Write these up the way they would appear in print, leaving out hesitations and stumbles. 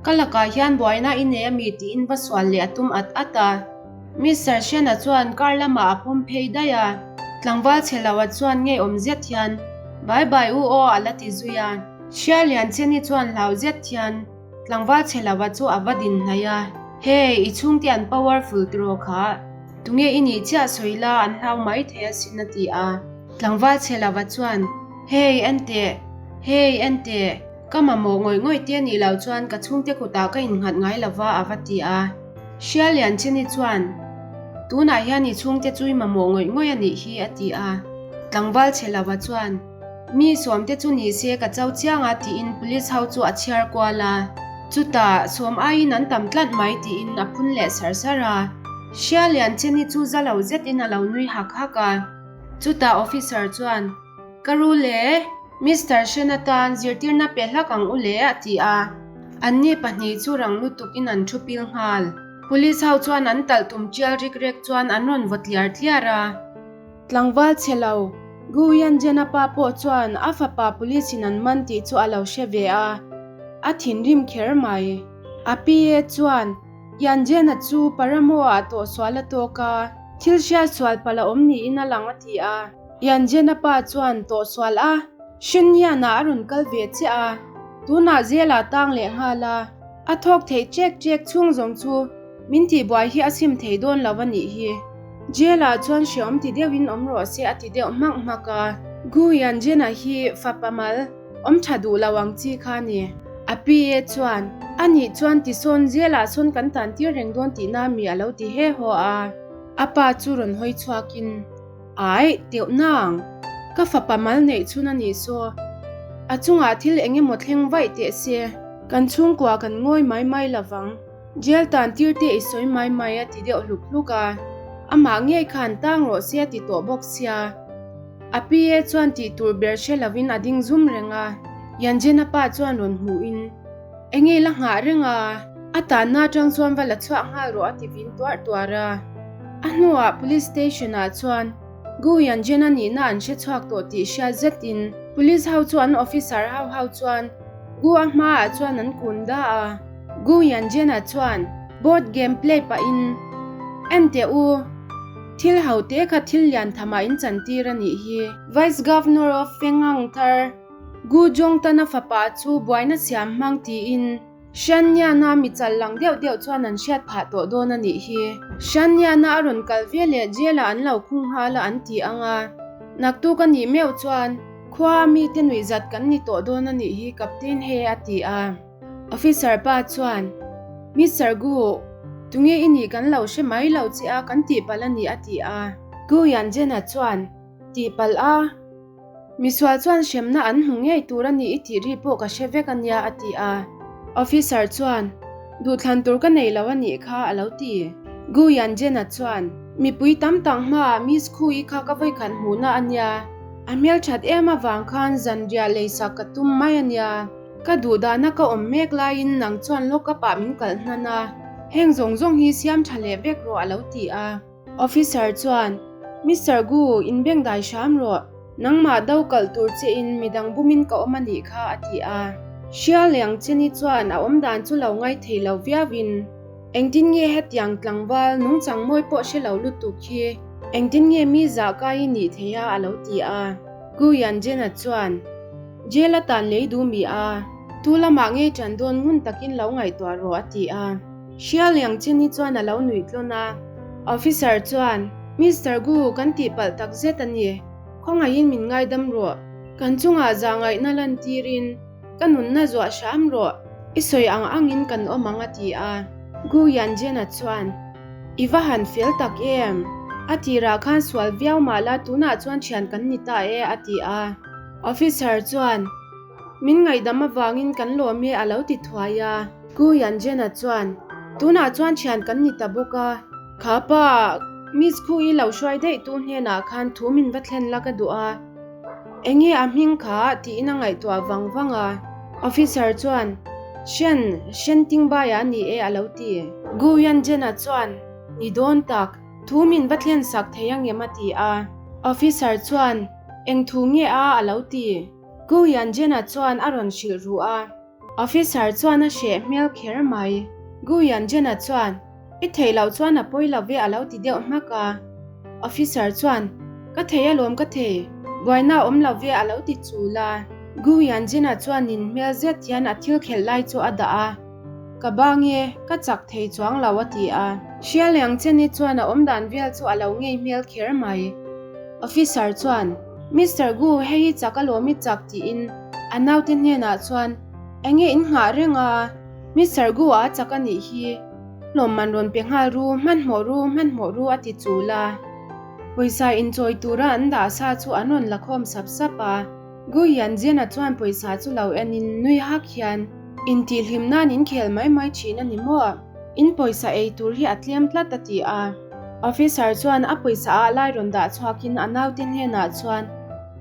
Ka lakah hian buaina i nei ami tiin va sual leh a tum at at a. Mister Shen-a chuan car lamah a pawm phei daih a, tlangval chhe loa chuan ngeiawm zet hian Bye bye u aw a la ti zui a. Hria lian cheni chuan hlau zet hian tlangval chhe loa chu a va din hnaih a. Hey, i chhungte an powerful tiraw kha? Tunge i nih chiah sawi la an hlau mai thei asin a ti a. Tlangval chhe loa chuan Hey, enteh! Hey, enteh! Ka mamawh ngawih ngawih te nih loh chuan ka chhungte kutah ka innghat ngai lova a va ti a. Hria Lian Chini chuan, Tunah hian i chhungte chu i mamawh ngawih ngawih a nih hi a ti a. Tlangval chhe lova chuan, Mi sawmte chu ni se ka cho chiang a tiin police ho chu a chhiar kual a. Chutah, sawm aiin an tam tlat mai tiin a phun leh sar sar a. Hria Lian Chini chu za lo zetin a lo nui hak hak a. Chutah officer chuan, Ka ru le, Mister Shen atan zirtirna pe hlak ang u le, a ti a. Anni pahnih chu rang lutukin an thu pil nghal. Police ho chuan an talh tum tial rik rek chuan an rawn vaw tliar tliar a. Tlangval chhe lo, Gu Yanjena pa pawh chuan a fapa police in an man tih chu a lo hre ve a, a thinrim kher mai. A PA chuan Yanjena chu Paramo-ah tawhsual a tawk a, thil hriatsual palh a awm niin a lang a ti a. Yanjena pa chuan tawhsual a, Shinyan-ah a rawn kal ve chiah a, tunah Zela tang leh nghal a, a thawk theih ṭek ṭek chhung zawng chu min tihbuai hi a chim thei dawn lo a nih hi. Jail-ah chuan hreawm ti deuhin awm rawh se a ti deuh hmak hmak a. Gu Yanjena hi fapa mal awm ṭha duh lo ang chi kha a ni. A PA chuan, A nih chuan tisawn Jail-ah sawn kan tan tir reng dawn tihna mi a lo ti he haw a. A pa chu rawn hawi chhuakin. Aih, teuh nang. Ka fapa mal neih chhun a nih saw. A chungah thil eng emaw thleng vaih teh se. Kan chhungkua kan ngawi mai mai lo vang. Jail tan tir te i sawi mai mai a ti deuh hluk hluk a. Amah ngei khan tang rawh se a ti tawh bawk sia. A PA chuan tih tur ber hre lovin a ding zum reng a. Yanjena pa chuan rawn hmuhin. Enge la nghah reng a, a tanna atang chuan va la chhuah nghal rawh a ti vin tuarh tuarh a. A hnuah Police Station ah chuan Gu Yanjin a nihna an hre chhuak tawh tih hriat zetin Police ho chu an officer ho ho chuan Gu a hmaah chuan an kun da a. Gu Yanjin a chuan board game play pahin, En teh u, thil ho te kha thil lian thamah in chantir a nih hi. Vice Governor of Fengang thar Gu Jongtana fapa chu buaina siam hmang tiin Shanniana mi chal lang deuh deuh chuan an hriat phah tawh dawn a nih hi. Shanniana a rawn kal ve leh jail ah an lo khung nghal a an ti ang a, naktuk a nih meuh chuan khua a mite nuihzat kan ni tawh dawn a nih hi Captain He a ti a. Officer pa chuan, Mister Gu, tunge i nih kan lo hre mai lo che a kan tihpalh a ni a ti a. Gu Yanjena chuan, Tihpalh a? Misual chuan hremna an hmu ngei tur a ni i tih ri pawh ka hre vek a nia a ti a. Officer chuan, Duhthlan tur ka nei lo a nih kha a lo ti. Gu Yanjena chuan, Mipui tam tak hmaah Miss Khu-i kha ka vawikhat hmuhna a nia. A hmelthat em avang khan zanriah leisak ka tum mai a nia. Ka duhdahna ka awm mek laiin nang chuan lock up-ah min kalh hnan a. Heng zawng zawng hi siam tha leh vek rawh a lo ti a. Officer chuan, Mister Gu, inbengdai hram rawh. Nangmah do kalh tur chein midang bumin ka awm a nih kha, a ti a. Hria Liang Cheni chuan a awmdan chu lo ngai thei lo viauin, Engtin nge hetiang tlangval nungchang mawi pawh hre lo lutuk hi, engtin nge mi zah kai i nih thei a, a lo ti a. Gu Yanjena chuan, Jail atan lei duh mi a, tu lamah ngei ṭan dawn ngun takin lo ngaihtuah rawh, a ti a. Hria Liang Cheni chuan a lo nuih tlawn a. Officer chuan, Mister Gu, kan tihpalh tak zet a ni. Khawngaihin min ngaidam rawh. Kan chungah zahngaihna lantirin ka nunna zuah hram rawh. I sawi ang angin kan awm ang a ti a. Gu Yanjena chuan, I va han fel tak em? A tirah khan sual viau mah la tunah chuan thian kan ni ta e a ti a. Officer chuan, Min ngaihdam avangin kan lawm e a lo ti thuai a. Gu Yanjena chuan, Tunah chuan thian kan ni ta bawk a. Kha pa, Miss Khu i lo hruai daih tu hnenah khan thu min va thlen la ka duh a. Enge a hming kha? tiin a ngaihtuah vang vang a. Officer chuan, Shen, Shen Tingbaia a ni e a lo ti. Gu Yanjena chuan, Ni dawn tak, thu min va thlen sak thei angem a ti a. Officer chuan, Eng thu nge a? a lo ti. Gu Yanjena chuan a rawn hrilh ruh a. Officer chuan a hreh hmel kher mai. Gu Yanzhen-a chuan, I theih loh chuan a pawi lo ve a lo ti deuh hmak a. Officer chuan, Ka thei alawm ka thei, buaina a awm lo ve a lo ti chul a. Gu Yanzhen-a chuan nin hmel zet hian a thil khelh lai chu a dah a. Ka bang e, ka chak thei chuang lo a ti a. Hrialiang Cheni chuan a awmdan vel chu a lo ngei hmel kher mai. Officer chuan, Mister Gu, hei hi chak alawm i chak tiin a naute hnenah chuan, Enge in nghah reng a? Mister Gu a chak a nih hi. Lawmman rawn pe nghal ru, hmanhmawh ru, hmanhmawh ru a ti chul a. Pawisa inchawi tura an dah sa chu an rawn la khawm sap sap a. Gu Yanzhen-a chuan pawisa chu lo enin nui hak hian, Intihhlim nan in khel mai mai thin a ni maw? In pawisa ei tur hi a tlem tlat a ti a. Officer chuan a pawisa ah lai rawn dah chhuakin a naute hnenah chuan,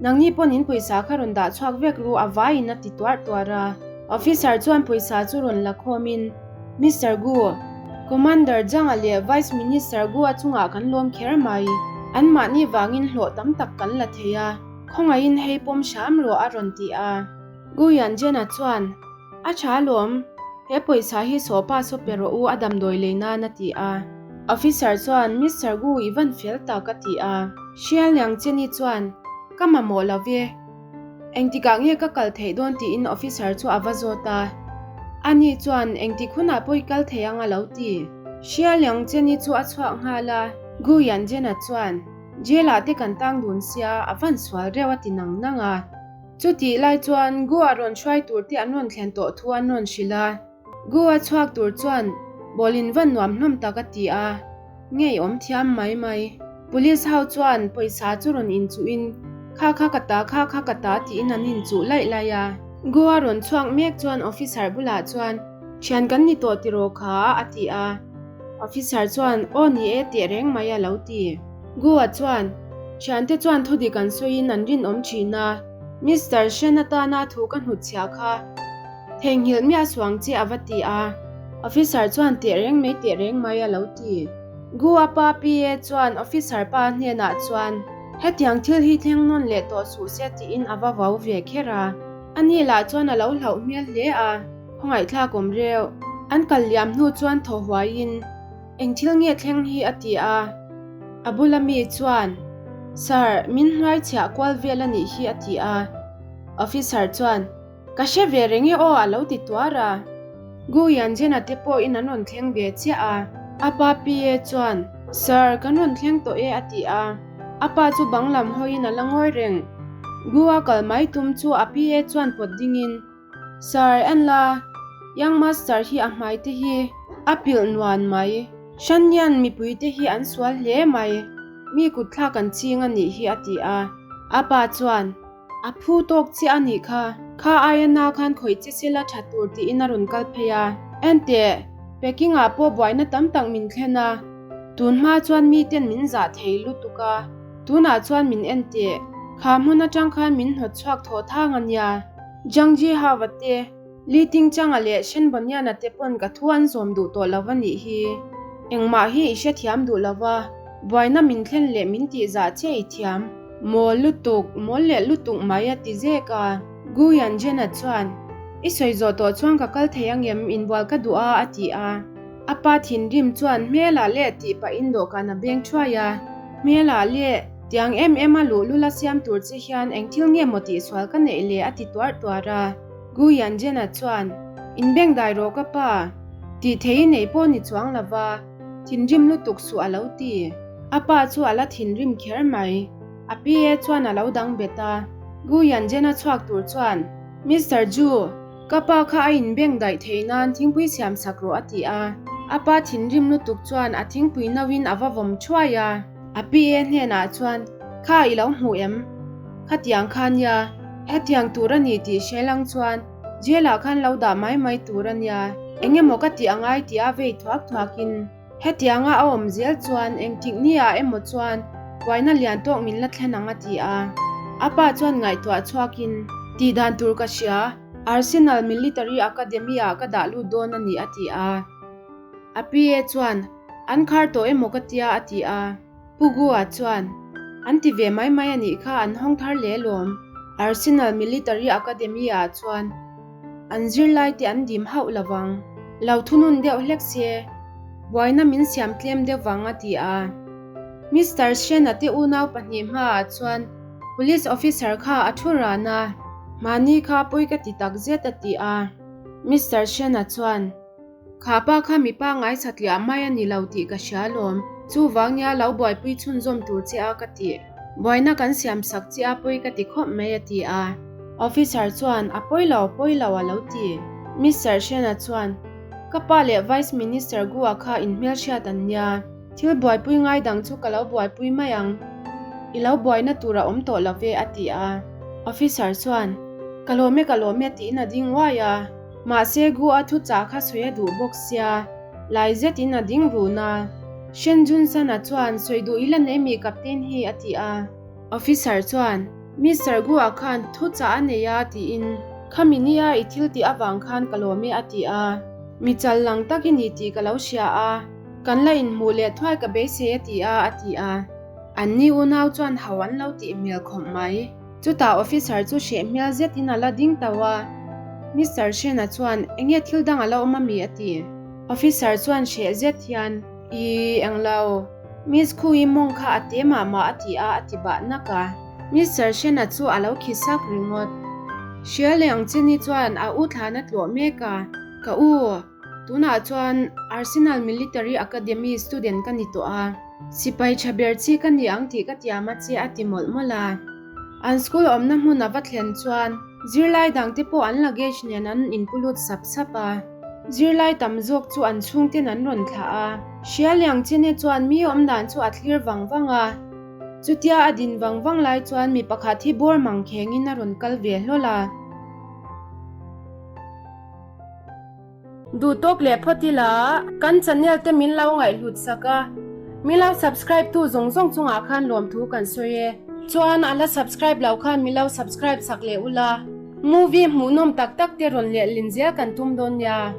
Nangni pawn in pawisa kha rawn dah chhuak vek ru a vaiin a ti tuarh tuarh a. Officer chuan pawisa chu rawn la khawmin, Mister Gu, Commander Zhang-a leh Vice Minister Gu-a chungah kan lawm kher mai. Anmahni vangin hlawh tam tak kan la thei a. Khawngaihin hei pawm hram rawh a rawn ti a. Gu Yanzhen-a chuan, A tha alawm, he pawisa hi sawpa saw pe rawh u a damdawi lei nan a ti a. Officer chuan, Mister Gu i van fel tak a ti a. Hrialliang Cheni chuan, Ka mamawh lo ve. Engtikah nge ka kal theih dawn tiin officer chu a va zawt a. Ani chuan, Engtik hunah pawh i kal thei ang a lo ti. Hrialliang Cheni chu a chhuak nghal a. Gu Yanzhen-a chuan, Jail ah te kan tang dun sia, a van sual reuh a ti nang nang a. Chutih lai chuan Goa rawn hruai tur te an rawn thlen tawh thu an rawn hrilh a. Goa chhuak tur chuan ball in van nuam hlawm tak a ti a, ngei awm thiam mai mai. Police ho chuan pawisa chu rawn inchuh in kha kha ka ta kha kha ka ta tiin an inchuh laih laih a. Goa rawn chhuak mek chuan officer bulah chuan thian kan ni tawh tiraw kha a ti a. Officer chuan aw ni e teh reng mai a lo ti. Goa chuan, Thiante chuan thudik an sawiin an rinawm thin a, Mister Shen atana thu ka hnutchhiah kha theihnghilh miah suang che a va ti a. Officer chuan teh reng mai teh reng mai a lo ti. Goa pa PA chuan officer pa hnenah chuan, Hetiang thil hi thleng nawn leh tawh suh se tiin a va vau ve kher a. Ani lah chuan a lo hlauh hmel hle a, khawngaihthlak awm reuh. An kal liam hnu chuan thaw huaiin, Eng thil nge thleng hi a ti a, a bula mi chuan, Sir, min hnuai chhiah kual vel a nih hi a ti a. Officer chuan, Ka hre ve reng e aw a lo ti tuar a. Gu Yanzhen-a te pawhin an rawn thleng ve chiah a. A pa PA chuan, Sir, kan rawn thleng tawh e a ti a. A pa chu bang lam hawiin a la ngawi reng. Gu-a kal mai tum chu a PA chuan pawt dingin, Sir, en la, Young Master hi a hmai te hi a pilh nuan mai. Hrannian mipui te hi an sual hle mai, mi kut thlak an ching a nih hi a ti a. A pa chuan, A phu tawk chiah a nih kha, kha aia na khan khawih che sela tha tur tiin a rawn kal phei a. Enteh, Peking ah pawh buaina tam tak min thlen a, tun hma chuan miten min zah thei lutuk a, tunah chuan min en teh, kha hmun atang khan min hnawt chhuak thawh thang a nia. Jiangji Hava te, Li Tingchanga leh Shen Boniana te pawn ka thu an zawm duh tawh lo a nih hi. Engmah hi i hrethiam duh lo va, buaina min thlen leh min tih zah chiah i thiam. Mawl lutuk, mawl leh lutuk mai a ti zek a. Gu Yanzhen-a chuan, I sawi zawh tawh chuan ka kal thei angem, inbual ka duh a, a ti a. A pa thinrim chuan hmelah leh tih pahin dawhkan a beng thuai a, Hmelah leh, tiang em em a luhlul a siam tur che hian eng thil nge maw tihsual ka neih le a ti tuarh tuarh a. Gu Yanzhen-a chuan, In beng dai rawh ka pa, tih thei i nei pawh ni chuang lo va, thinrim lutuk suh a lo ti. A pa chu a la thinrim kher mai. A PA chuan a lo dang bet a. Gu Yanzhen-a chhuak tur chuan, Mister Ju, Ka pa kha a inbeng daih theih nan thingpui siam sak rawh a ti a. A pa thinrim lutuk chuan a thingpui no in a va vawm thuai a. A PA hnenah chuan, Kha i lo hmu em? Khatiang kha nia, hetiang tur a ni tih hre lang chuan jail ah khan lo dah mai mai tur a nia, eng emaw ka tih angai tih a vei thuak thuak in. Hetianga a awm zel chuan engtik ni ah emaw chuan buaina lian tawk min la thlen ang a ti a. A pa chuan ngaihtuah chhuakin, Tih dan tur ka hria, Arsenal Military Academy ah ka dah lut dawn a ni a ti a. A PA chuan, An khar tawh emaw ka tia a ti a. Pu Gua chuan, An ti ve mai mai a nih kha an hawng thar leh lawm. Arsenal Military Academy ah chuan. An zirlaite an dim hauh lo vang. Lo thunun deuh hlek se, buaina min siam tlem deuh vang a ti a. Mister Shen-a te unau pahnih hmaah chuan Police officer kha a thu ran a, Mahni kha pawi ka ti tak zet a ti a. Mister Shen-a chuan, Kha pa kha mipa ngaisatliah mai a ni lo tih ka hria alawm. Chuvang nia lo buaipui chhunzawm tur che a ka ti. Buaina kan siam sak che a pawi ka ti khawp mai a ti a. Officer chuan, A pawi lo, pawi lo a lo ti. Mister Shen-a chuan, Ka pa leh Vice Minister Gu-a kha inhmelhriat an nia. Thil buaipui ngai dang chu ka lo buaipui mai ang. I lo buaina tur a awm tawh lo ve a ti a. Officer chuan, Ka lawm e, ka lawm e tiin a ding uai a. Mahse Gu-a thu chah kha sawi a duh bawk sia, lai zetin a ding run a. Shen Jun-san-a chuan, Sawi duh ila nei mi Captain hi a ti a. Officer chuan, Mister Gu-a khan thu chah a nei a tiin, Khami nia i thil tih avang khan ka lawm e a ti a. Mi chal lang tak i ni tih ka lo hria a, kan la inhmuh leh thuai ka beisei a ti a a ti a. Anni unau chuan hau an lo tih hmel khawp mai. Chutah officer chu hreh hmel zetin a la ding tauh a, Mister Shen-a chuan, Enge thil dang a la awm ami? a ti. Officer chuan hreh zet hian, Ih, englo. Miss Khui mawng kha a te mah mah a ti a, a ti bah nak a. Mister Shen-a chu a lo khi sak ringawt. Hria leh ang che ni chuan a u thlan a tlawh mek a, Ka u, Tunah chuan Arsenal Military Academy student ka ni tawh a, sipai tha ber chi ka ni ang tih ka tiam a che a ti mawlh mawlh a. An school awmna hmun a va thlen chuan zirlai dangte pawh an luggage nen an inpu lut sap sap a. Zirlai tam zawk chu an chhungten an rawn thlah a. Hrialiang Chene chuan mi awmdan chu a thlir vang vang a. Chutia a din vang vang lai chuan mi pakhat hi bawr mangkhengin a rawn kal ve hlawl a. Duh tawk leh phawt ila kan channel te min lo ngaihhlut sak a, min lo subscribe tu zawng zawng chungah khan lawmthu kan sawi e. Chuan a la subscribe loh khan min lo subscribe sak leh ula, movie hmuhnawm tak tak te rawn lehlin zel kan tum dawn nia.